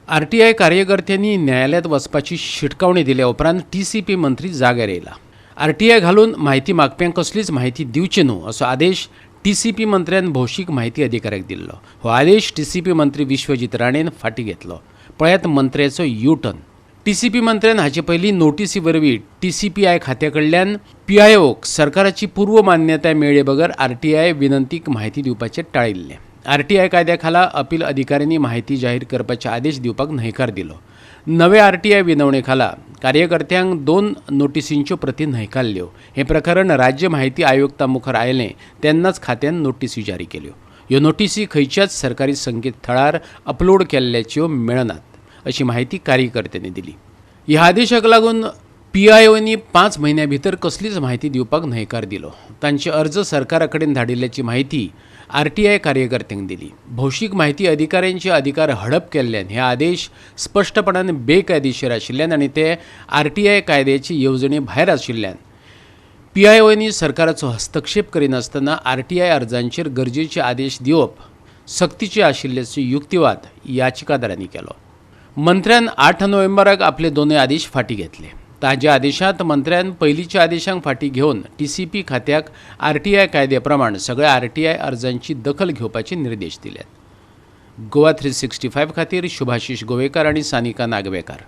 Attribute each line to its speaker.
Speaker 1: RTI कार्यकर्त्यांनी न्यायालयांत वचपाची शिटकावणी दिल्या उपरांत टीसीपी मंत्री जाग्यार येयला. आरटीआय घालून म्हायती मागप्यांक कसलीच म्हायती दिवची न्हू असो आदेश टीसीपी मंत्र्यान भौशीक म्हायती अधिकाऱ्याक दिल्लो. हो आदेश टीसीपी मंत्री विश्वजीत राणेन फाटीं घेतलो. पळयात मंत्र्याचो यू टर्न. टीसीपी मंत्र्यान हाचे पयलीं नोटीसी वरवीं टीसीपीआय खात्या कडल्यान पीआयओक सरकाराची पूर्व मान्यताय मेळ्ळे बगर आरटीआय विनंतीक म्हायती दिवपाचें टाळिल्लें. आरटीआय कायद्या खाला अपील अधिकाऱ्यांनी म्हायती जाहीर करपाचे आदेश दिवपाक न्हयकार दिलो. नवे आरटीआय विनवणे खाला कार्यकर्त्यांक 2 नोटिसींच्यो प्रती न्हयकारल्यो. हें प्रकरण राज्य म्हायती आयुक्ता मुखार आयलें तेन्नाच खात्यान नोटीसी जारी केल्यो. ह्यो नोटीसी खंयच्याच सरकारी संकेतथळार अपलोड केल्ल्याच्यो मेळनात अशी म्हायती कार्यकर्त्यांनी दिली. ह्या आदेशाक लागून पीआयओनी 5 म्हयन्यां भितर कसलीच म्हायती दिवपाक न्हयकार दिलो. तांचे अर्ज सरकारा कडेन धाडिल्ल्याची म्हायती आरटीआय कार्यकर्त्यांक दिली. भौशीक म्हायती अधिकाऱ्यांचे अधिकार हडप केल्ल्यान हे आदेश स्पश्टपणान बेकायदेशीर आशिल्ल्यान आनी ते आरटीआय कायद्याची येवजणे भायर आशिल्ल्यान पीआयओनी सरकाराचो हस्तक्षेप करिनासतना आरटीआय अर्जांचेर गरजेचे आदेश दिवप सक्तीचे आशिल्ल्याचो युक्तिवाद याचिकादारांनी केलो. मंत्र्यान 8 नोव्हेंबराक आपले दोनूय आदेश फाटीं घेतले. ताज्या आदेशांत मंत्र्यान पयलींच्या आदेशांक फाटीं घेवन टीसीपी खात्याक आरटीआय कायद्या प्रमाण सगळ्या आरटीआय अर्जांची दखल घेवपाचे निर्देश दिल्यात. गोवा 365 खातीर शुभाशीष गोवेकार आनी सानिका नागवेकार.